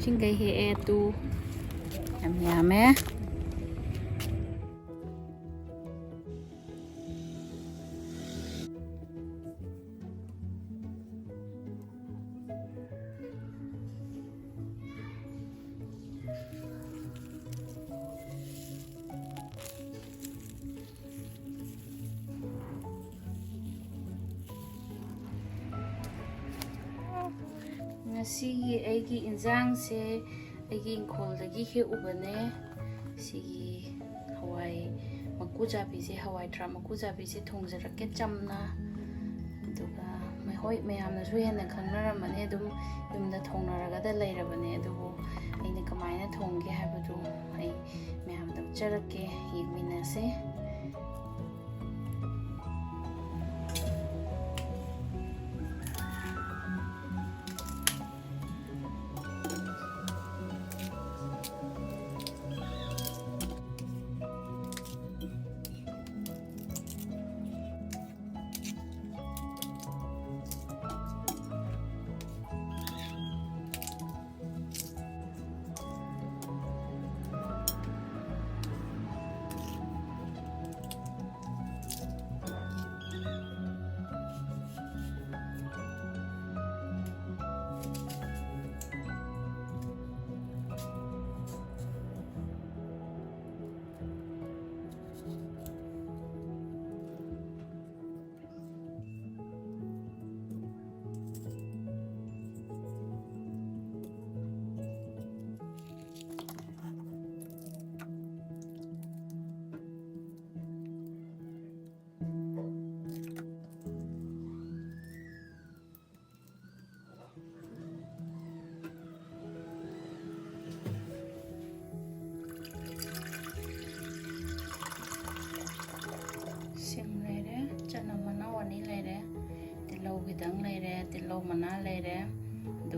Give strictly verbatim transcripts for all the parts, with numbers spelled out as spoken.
ꯁꯤꯡꯒꯩ ꯍꯦꯛꯑꯦ two. ꯌꯥꯝ ꯌꯥꯝꯃꯦ꯫ ꯉꯁꯤꯒꯤ ꯑꯩꯒꯤ ꯏꯟꯖꯥꯡꯁꯦ ꯑꯩꯒꯤ ꯏꯪꯈꯣꯜꯗꯒꯤ ꯍꯦꯛꯎꯕꯅꯦ꯫ ꯁꯤꯒꯤ ꯍꯋꯥꯏ ꯃꯀꯨ ꯆꯥꯕꯤꯁꯦ, ꯍꯋꯥꯏ ꯊ꯭ꯔꯥꯛ ꯃꯀꯨ ꯆꯥꯕꯤꯁꯦ ꯊꯣꯡꯖꯔꯛꯀꯦ ꯆꯝꯅ꯫ ꯑꯗꯨꯒ ꯃ-, ꯍꯣꯏ, ꯃꯌꯥꯝꯅꯁꯨ ꯍꯦꯟꯅ ꯈꯪꯅꯔꯝꯃꯅꯤ, ꯑꯗꯨꯝ ꯌꯨꯝꯗ ꯊꯣꯡꯅꯔꯒꯗ ꯂꯩꯔꯕꯅꯦ꯫ ꯑꯗꯨꯕꯨ ꯑꯩꯅ ꯀꯃꯥꯏꯅ ꯊꯣꯡꯒꯦ ꯍꯥꯏꯕꯗꯨ ꯑꯩ ꯃꯌꯥꯝꯗ ꯎꯠꯆꯔꯛꯀꯦ, ꯌꯦꯡꯃꯤꯟꯅꯁꯦ꯫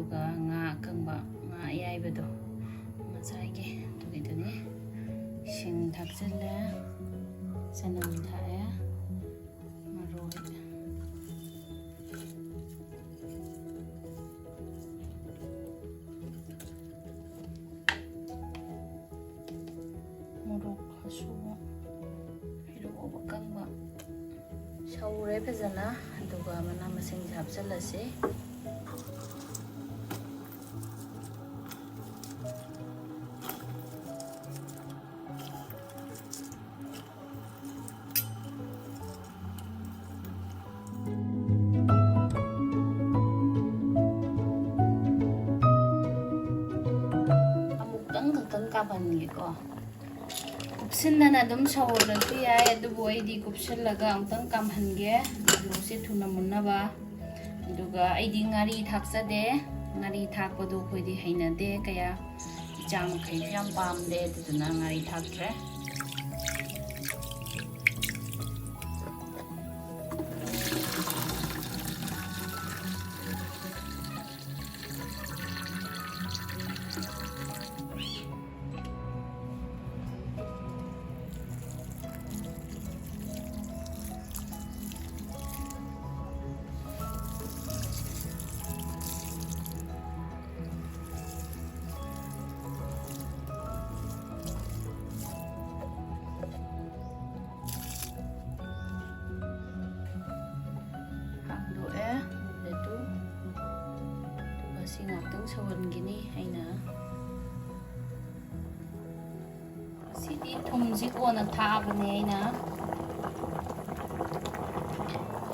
ꯑꯗꯨꯒ ꯉꯥ ꯑꯀꯪꯕ, ꯉꯥ ꯑꯌꯥꯏꯕꯗꯣ, ꯉꯁꯥꯏꯒꯤ ꯑꯗꯨꯒꯤꯗꯨꯅꯤ꯫ ꯁꯤꯡ ꯊꯥꯛꯆꯤꯜꯂꯦ, ꯆꯅꯝ ꯊꯥꯛꯑꯦ, ꯃꯔꯣꯏ, ꯃꯣꯔꯣꯛ ꯑꯁꯨꯕ, ꯍꯩꯔꯣꯛ ꯑꯀꯪꯕ ꯁꯧꯔꯦ ꯐꯖꯅ꯫ ꯑꯗꯨꯒ ꯃꯅꯥ ꯃꯁꯤꯡꯁꯦ ꯍꯥꯞꯆꯤꯜꯂꯁꯤ꯫ ꯑꯃꯨꯛꯇꯪ ꯈꯛꯇꯪ ꯀꯥꯝꯍꯟꯒꯦꯀꯣ꯫ ꯀꯨꯞꯁꯤꯟꯗꯅ ꯑꯗꯨꯝ ꯁꯧꯍꯜꯂꯁꯨ ꯌꯥꯏ, ꯑꯗꯨꯕꯨ ꯑꯩꯗꯤ ꯀꯨꯞꯁꯤꯜꯂꯒ ꯑꯃꯨꯛꯇꯪ ꯀꯥꯝꯍꯟꯒꯦ, ꯑꯂꯨꯁꯦ ꯊꯨꯅ ꯃꯨꯟꯅꯕ꯫ ꯑꯗꯨꯒ ꯑꯩꯗꯤ ꯉꯥꯔꯤ ꯊꯥꯛꯆꯗꯦ꯫ ꯉꯥꯔꯤ ꯊꯥꯛꯄꯗꯣ ꯑꯩꯈꯣꯏꯗꯤ ꯍꯩꯅꯗꯦ ꯀꯌꯥ, ꯏꯆꯥ ꯃꯈꯩꯁꯨ ꯌꯥꯝ ꯄꯥꯝꯗꯦ, ꯑꯗꯨꯗꯨꯅ ꯉꯥꯔꯤ ꯊꯥꯛꯇ꯭ꯔꯦ꯫ ꯍꯥꯡꯗꯣꯛꯑꯦ, ꯃꯨꯜꯂꯦ ꯇꯨ꯫ ꯑꯗꯨꯒ ꯁꯤ ꯉꯥꯛꯇꯪ ꯁꯧꯍꯟꯈꯤꯅꯤ ꯑꯩꯅ꯫ ꯁꯤꯗꯤ ꯊꯨꯝꯁꯤ ꯀꯣꯟꯅ ꯊꯥꯛꯑꯕꯅꯦ ꯑꯩꯅ꯫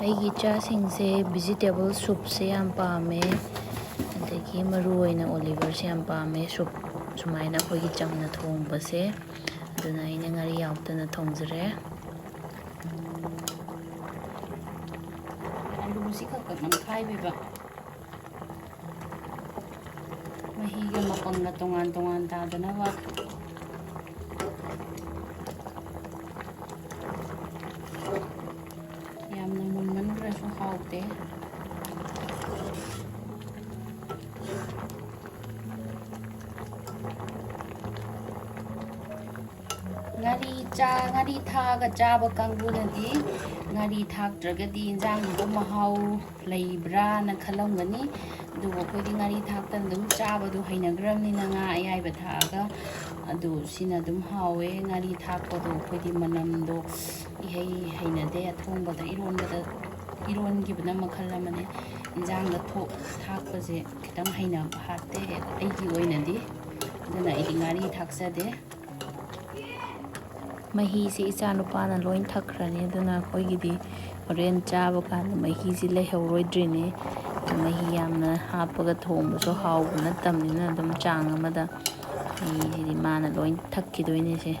ꯑꯩꯒꯤ ꯏꯆꯥꯁꯤꯡꯁꯦ vegetable soupꯁꯦ ꯌꯥꯝ ꯄꯥꯝꯃꯦ, ꯑꯗꯒꯤ ꯃꯔꯨ ꯑꯣꯏꯅ Oliverꯁꯦ ꯌꯥꯝ ꯄꯥꯝꯃꯦ soup ꯁꯨꯃꯥꯏꯅ ꯑꯩꯈꯣꯏꯒꯤ ꯆꯝꯅ ꯊꯣꯡꯕꯁꯦ꯫ ꯑꯗꯨꯅ ꯑꯩꯅ ꯉꯥꯔꯤ ꯌꯥꯎꯗꯅ ꯊꯣꯡꯖꯔꯦ꯫ ꯑꯂꯨꯁꯤ ꯈꯛ ꯈꯛ ꯅꯝꯈꯥꯏꯕꯤꯕ꯫ ꯃꯍꯤꯒ ꯃꯄꯪꯒ ꯇꯣꯉꯥꯟ ꯇꯣꯉꯥꯟ ꯇꯥꯗꯅꯕ꯫ ꯌꯥꯝꯅ ꯃꯨꯟꯃꯟꯈ꯭ꯔꯁꯨ ꯍꯥꯎꯇꯦ꯫ ꯆꯥ ꯉꯥꯔꯤ ꯊꯥꯛꯑꯒ ꯆꯥꯕ ꯀꯥꯡꯕꯨꯅꯗꯤ ꯉꯥꯔꯤ ꯊꯥꯛꯇ꯭ꯔꯒꯗꯤ ꯏꯟꯖꯥꯡꯗꯨꯕꯨ ꯃꯍꯥꯎ ꯂꯩꯕ꯭ꯔꯥꯅ ꯈꯜꯂꯝꯒꯅꯤ꯫ ꯑꯗꯨꯕꯨ ꯑꯩꯈꯣꯏꯗꯤ ꯉꯥꯔꯤ ꯊꯥꯛꯇꯅ ꯑꯗꯨꯝ ꯆꯥꯕꯗꯣ ꯍꯩꯅꯈ꯭ꯔꯕꯅꯤꯅ ꯉꯥ ꯑꯌꯥꯏꯕ ꯊꯥꯛꯑꯒ ꯑꯗꯨ ꯁꯤꯅ ꯑꯗꯨꯝ ꯍꯥꯎꯋꯦ꯫ ꯉꯥꯔꯤ ꯊꯥꯛꯄꯗꯣ ꯑꯩꯈꯣꯏꯗꯤ ꯃꯅꯝꯗꯣ ꯏꯍꯩ ꯍꯩꯅꯗꯦ꯫ ꯑꯊꯣꯡꯕꯗ, ꯏꯔꯣꯟꯕꯗ, ꯏꯔꯣꯟꯈꯤꯕꯅ ꯃꯈꯜ ꯑꯃꯅꯤ꯫ ꯏꯟꯖꯥꯡꯗ ꯊꯣꯛ ꯊꯥꯛꯄꯁꯦ ꯈꯤꯇꯪ ꯍꯩꯅꯕ ꯍꯥꯞꯇꯦ ꯑꯩꯒꯤ ꯑꯣꯏꯅꯗꯤ꯫ ꯑꯗꯨꯅ ꯑꯩꯗꯤ ꯉꯥꯔꯤ ꯊꯥꯛꯆꯗꯦ꯫ ꯃꯍꯤꯁꯦ ꯏꯆꯥ ꯅꯨꯄꯥꯅ ꯂꯣꯏ ꯊꯛꯈ꯭ꯔꯅꯤ꯫ ꯑꯗꯨꯅ ꯑꯩꯈꯣꯏꯒꯤꯗꯤ ꯍꯣꯔꯦꯟ ꯆꯥꯕ ꯀꯥꯟꯗ ꯃꯍꯤꯁꯤ ꯂꯩꯍꯧꯔꯣꯏꯗ꯭ꯔꯤꯅꯦ꯫ ꯑꯗꯨ ꯃꯍꯤ ꯌꯥꯝꯅ ꯍꯥꯞꯄꯒ ꯊꯣꯡꯕꯁꯨ ꯍꯥꯎꯕ ꯅꯠꯇꯕꯅꯤꯅ ꯑꯗꯨꯝ ꯆꯥꯡ ꯑꯃꯗ ꯃꯍꯤꯁꯤꯗꯤ ꯃꯥꯅ ꯂꯣꯏ ꯊꯛꯈꯤꯗꯣꯏꯅꯦ꯫ ꯁꯦ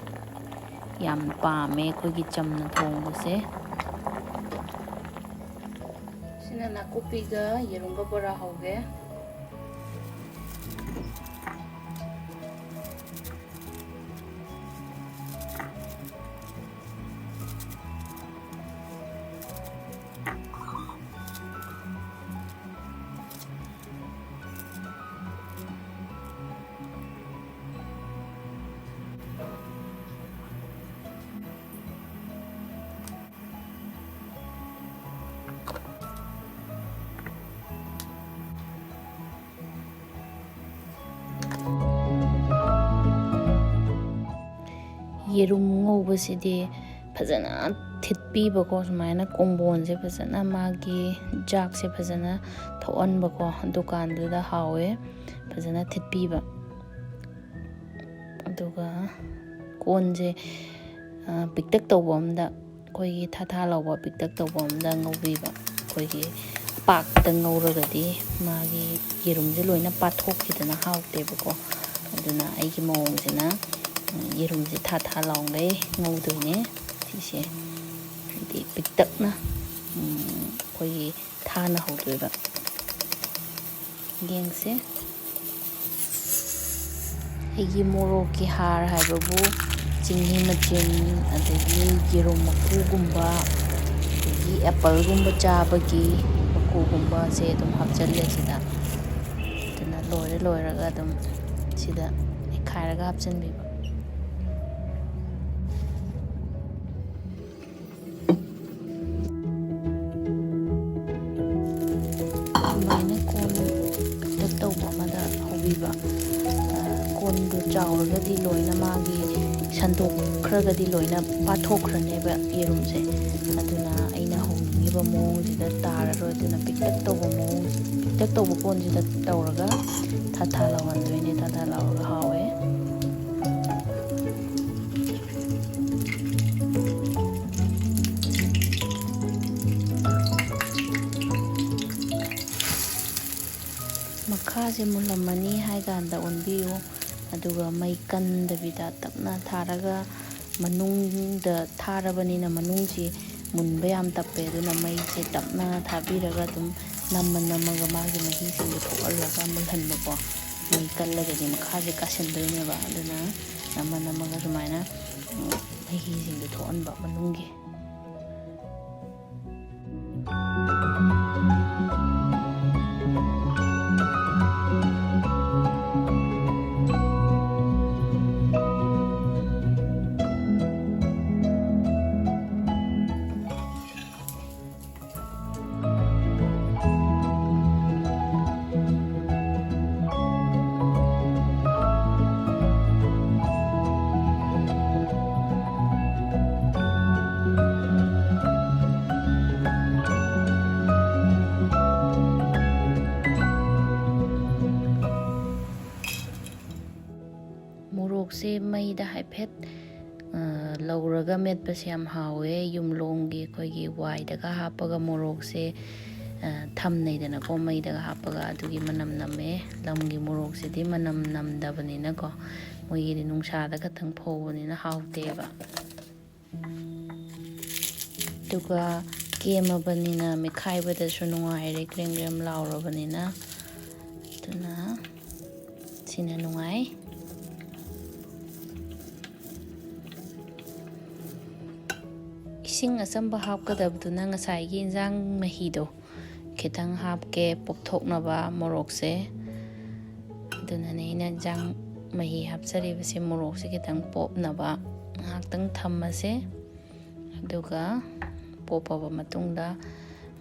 ꯌꯥꯝ ꯄꯥꯝꯃꯦ ꯑꯩꯈꯣꯏꯒꯤ ꯆꯝꯅ ꯊꯣꯡꯕꯁꯦ꯫ ꯁꯤꯅ ꯅꯥꯀꯨꯞꯄꯤꯒ ꯌꯦꯔꯨꯝꯒ ꯕꯣꯔꯥ ꯍꯧꯒꯦ꯫ ꯌꯦꯔꯨꯝ ꯉꯧꯕꯁꯤꯗꯤ ꯐꯖꯅ ꯊꯤꯠꯄꯤꯕꯀꯣ, ꯁꯨꯃꯥꯏꯅ ꯀꯣꯡꯒꯣꯟꯁꯦ ꯐꯖꯅ, ꯃꯥꯒꯤ ꯖꯥꯛꯁꯦ ꯐꯖꯅ ꯊꯣꯛꯍꯟꯕꯀꯣ, ꯗꯨꯀꯥꯟꯗꯨꯗ ꯍꯥꯎꯋꯦ꯫ ꯐꯖꯅ ꯊꯤꯠꯄꯤꯕ꯫ ꯑꯗꯨꯒ ꯀꯣꯟꯁꯦ, ꯑ, ꯄꯤꯛꯇꯛ ꯇꯧꯕ ꯑꯝꯗ, ꯑꯩꯈꯣꯏꯒꯤ ꯊꯥ ꯊꯥ ꯂꯥꯎꯕ ꯄꯤꯛꯇꯛ ꯇꯧꯕ ꯑꯝꯗ ꯉꯧꯕꯤꯕ꯫ ꯑꯩꯈꯣꯏꯒꯤ ꯄꯥꯛꯇ ꯉꯧꯔꯒꯗꯤ ꯃꯥꯒꯤ ꯌꯦꯔꯨꯝꯁꯦ ꯂꯣꯏꯅ ꯄꯥꯊꯣꯛꯈꯤꯗꯅ ꯍꯥꯎꯇꯦꯕꯀꯣ꯫ ꯑꯗꯨꯅ ꯑꯩꯒꯤ ꯃꯑꯣꯡꯁꯤꯅ, ꯎꯝ, ꯌꯦꯔꯨꯝꯁꯦ ꯊꯥ ꯊꯥ ꯂꯥꯎꯈꯩ ꯉꯧꯗꯣꯏꯅꯦ꯫ ꯁꯤꯁꯦ ꯍꯥꯏꯗꯤ ꯄꯤꯛꯇꯛꯅ, ꯎꯝ, ꯑꯩꯈꯣꯏꯒꯤ ꯊꯥꯅ ꯍꯧꯗꯣꯏꯕ꯫ ꯌꯦꯡꯁꯦ꯫ ꯑꯩꯒꯤ ꯃꯣꯔꯣꯛꯀꯤ ꯍꯥꯔ ꯍꯥꯏꯕꯕꯨ ꯆꯤꯅꯤ ꯃꯆꯤꯟ, ꯑꯗꯒꯤ ꯌꯦꯔꯨꯝ ꯃꯀꯨꯒꯨꯝꯕ, ꯑꯗꯒꯤ ꯑꯦꯄꯜꯒꯨꯝꯕ ꯆꯥꯕꯒꯤ ꯃꯀꯨꯒꯨꯝꯕꯁꯦ ꯑꯗꯨꯝ ꯍꯥꯞꯆꯜꯂꯦ ꯁꯤꯗ꯫ ꯑꯗꯨꯅ ꯂꯣꯏꯔ ꯂꯣꯏꯔꯒ ꯑꯗꯨꯝ ꯁꯤꯗ ꯅꯩꯈꯥꯏꯔꯒ ꯍꯥꯞꯆꯤꯟꯕꯤꯕ꯫ ꯑꯃꯗ ꯍꯧꯕꯤꯕ꯫ ꯑ, ꯀꯣꯟꯗꯨ ꯆꯥꯎꯔꯒꯗꯤ ꯂꯣꯏꯅ ꯃꯥꯒꯤ ꯁꯟꯗꯣꯛꯈ꯭ꯔꯒꯗꯤ ꯂꯣꯏꯅ ꯄꯥꯊꯣꯛꯈ꯭ꯔꯅꯦꯕ ꯌꯦꯔꯨꯝꯁꯦ꯫ ꯑꯗꯨꯅ ꯑꯩꯅ ꯍꯧꯅꯤꯡꯉꯤꯕ ꯃꯑꯣꯡꯁꯤꯗ ꯇꯥꯔꯔꯣꯏ꯫ ꯑꯗꯨꯅ ꯄꯤꯛꯇꯛ ꯇꯧꯕ ꯃꯑꯣꯡ, ꯄꯤꯛꯇꯛ ꯇꯧꯕ ꯀꯣꯟꯁꯤꯗ ꯇꯧꯔꯒ ꯊꯥ ꯊꯥ ꯂꯥꯎꯍꯟꯗꯣꯏꯅꯦ꯫ ꯊꯥ ꯊꯥ ꯂꯥꯎꯔꯒ ꯍꯥꯎꯋꯦ꯫ ꯃꯈꯥꯁꯦ ꯃꯨꯜꯂꯝꯃꯅꯤ ꯍꯥꯏ ꯀꯥꯟꯗ ꯑꯣꯟꯕꯤꯌꯨ꯫ ꯑꯗꯨꯒ ꯃꯩ ꯀꯟꯗꯕꯤꯗ ꯇꯞꯅ ꯊꯥꯔꯒ, ꯃꯅꯨꯡꯗ ꯊꯥꯔꯕꯅꯤꯅ ꯃꯅꯨꯡꯁꯤ ꯃꯨꯟꯕ ꯌꯥꯝ ꯇꯞꯄꯦ꯫ ꯑꯗꯨꯅ ꯃꯩꯁꯦ ꯇꯞꯅ ꯊꯥꯕꯤꯔꯒ ꯑꯗꯨꯝ ꯅꯝꯃ ꯅꯝꯃꯒ ꯃꯥꯒꯤ ꯃꯍꯤꯁꯤꯡꯗꯣ ꯊꯣꯛꯍꯜꯂꯒ ꯃꯨꯜꯍꯟꯕꯀꯣ꯫ ꯃꯩ ꯀꯜꯂꯒꯗꯤ ꯃꯈꯥꯁꯦ ꯀꯥꯁꯤꯟꯗꯣꯏꯅꯦꯕ꯫ ꯑꯗꯨꯅ ꯅꯝꯃ ꯅꯝꯃꯒ ꯁꯨꯃꯥꯏꯅ, ꯎꯝ, ꯃꯍꯤꯁꯤꯡꯗꯣ ꯊꯣꯛꯍꯟꯕ ꯃꯅꯨꯡꯒꯤ꯫ ꯃꯣꯔꯣꯛꯁꯦ ꯃꯩꯗ ꯍꯥꯏꯐꯦꯠ, ꯑ, ꯂꯧꯔꯒ ꯃꯦꯠꯄꯁꯦ ꯌꯥꯝ ꯍꯥꯎꯋꯦ꯫ ꯌꯨꯝꯂꯣꯡꯒꯤ ꯑꯩꯈꯣꯏꯒꯤ ꯋꯥꯏꯗꯒ ꯍꯥꯞꯄꯒ ꯃꯣꯔꯣꯛꯁꯦ, ꯑ, ꯊꯝꯅꯩꯗꯅꯀꯣ, ꯃꯩꯗꯒ ꯍꯥꯞꯄꯒ, ꯑꯗꯨꯒꯤ ꯃꯅꯝ ꯅꯝꯃꯦ꯫ ꯂꯝꯒꯤ ꯃꯣꯔꯣꯛꯁꯤꯗꯤ ꯃꯅꯝ ꯅꯝꯗꯕꯅꯤꯅꯀꯣ, ꯃꯣꯏꯒꯤꯗꯤ ꯅꯨꯡꯁꯥꯗ ꯈꯛꯇꯪ ꯐꯧꯕꯅꯤꯅ ꯍꯥꯎꯇꯦꯕ꯫ ꯑꯗꯨꯒ ꯀꯦꯝꯃꯕꯅꯤꯅ ꯃꯦꯠꯈꯥꯏꯕꯗꯁꯨ ꯅꯨꯡꯉꯥꯏꯔꯦ, ꯀ꯭ꯔꯦꯝ ꯀ꯭ꯔꯦꯝ ꯂꯥꯎꯔꯕꯅꯤꯅ꯫ ꯑꯗꯨꯅ ꯁꯤꯅ ꯅꯨꯡꯉꯥꯏ꯫ ꯏꯁꯤꯡ ꯑꯆꯝꯕ ꯍꯥꯞꯀꯗꯕꯗꯨꯅ ꯉꯁꯥꯏꯒꯤ ꯏꯟꯖꯥꯡ ꯃꯍꯤꯗꯣ ꯈꯤꯇꯪ ꯍꯥꯞꯀꯦ, ꯄꯣꯞꯊꯣꯛꯅꯕ ꯃꯣꯔꯣꯛꯁꯦ꯫ ꯑꯗꯨꯅꯅꯦ ꯑꯩꯅ ꯏꯟꯖꯥꯡ ꯃꯍꯤ ꯍꯥꯞꯆꯔꯤꯕꯁꯦ, ꯃꯣꯔꯣꯛꯁꯦ ꯈꯤꯇꯪ ꯄꯣꯞꯅꯕ ꯉꯥꯏꯍꯥꯛꯇꯪ ꯊꯝꯃꯁꯦ꯫ ꯑꯗꯨꯒ ꯄꯣꯞꯄꯕ ꯃꯇꯨꯡꯗ,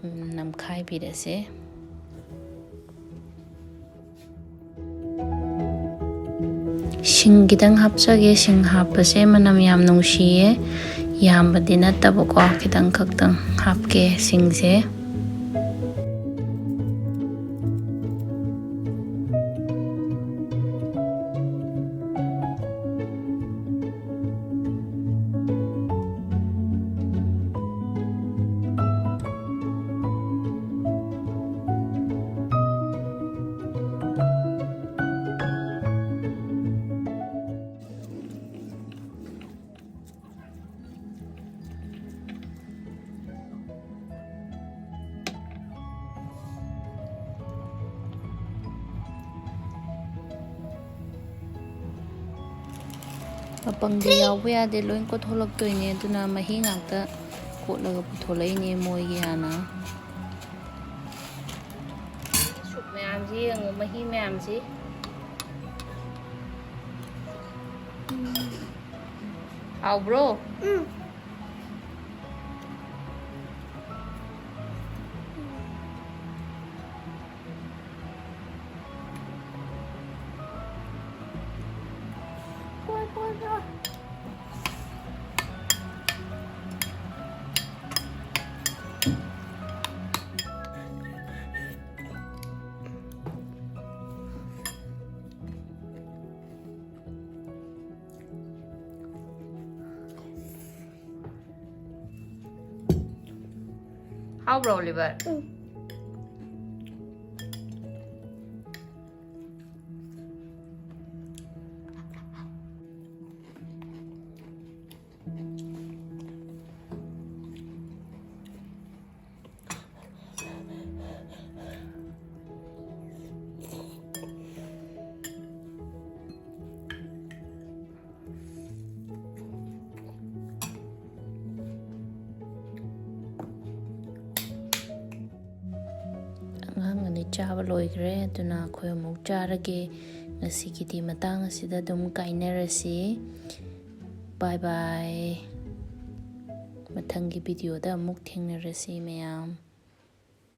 ꯎꯝ, ꯅꯝꯈꯥꯏꯕꯤꯔꯁꯦ꯫ ꯁꯤꯡ ꯈꯤꯇꯪ ꯍꯥꯞꯆꯒꯦ꯫ ꯁꯤꯡ ꯍꯥꯞꯄꯁꯦ ꯃꯅꯝ ꯌꯥꯝ ꯅꯨꯡꯁꯤꯌꯦ꯫ ꯌꯥꯝꯕꯗꯤ ꯅꯠꯇꯕꯀꯣ, ꯈꯤꯇꯪ ꯈꯛꯇꯪ ꯍꯥꯞꯀꯦ ꯁꯤꯡꯁꯦ꯫ ꯃꯄꯪꯗꯤ ꯌꯥꯎꯕ ꯌꯥꯗꯦ, ꯂꯣꯏ ꯀꯣꯠꯊꯣꯛꯂꯛꯇꯣꯏꯅꯦ, ꯑꯗꯨꯅ ꯃꯍꯤ ꯉꯥꯛꯇ ꯀꯣꯠꯂꯒ ꯄꯨꯊꯣꯛꯂꯛꯏꯅꯦ ꯃꯣꯏꯒꯤ ꯍꯥꯟꯅ꯫ ꯁꯨꯞ ꯃꯌꯥꯝꯁꯤ ꯌꯦꯡꯉꯨ, ꯃꯍꯤ ꯃꯌꯥꯝꯁꯤ꯫ ꯍꯥꯎꯕ꯭ꯔꯣ? ꯎꯝ꯫ ꯄꯣꯏ, ꯄꯣꯏ, ꯄꯣꯏ꯫ ꯍꯥꯎꯕ꯭ꯔꯣ, ꯑꯣꯂꯤꯚꯔ? ꯎꯝ꯫ ꯑꯉꯥꯡ ꯑꯅꯤ ꯆꯥꯕ ꯂꯣꯏꯈ꯭ꯔꯦ, ꯑꯗꯨꯅ ꯑꯩꯈꯣꯏ ꯑꯃꯨꯛ ꯆꯥꯔꯒꯦ꯫ ꯉꯁꯤꯒꯤꯗꯤ ꯃꯇꯥꯡ ꯑꯁꯤꯗ ꯑꯗꯨꯝ ꯀꯥꯏꯅꯔꯁꯤ꯫ ꯕꯥꯏ ꯕꯥꯏ꯫ ꯃꯊꯪꯒꯤ ꯚꯤꯗꯤꯑꯣꯗ ꯑꯃꯨꯛ ꯊꯦꯡꯅꯔꯁꯤ ꯃꯌꯥꯝ꯫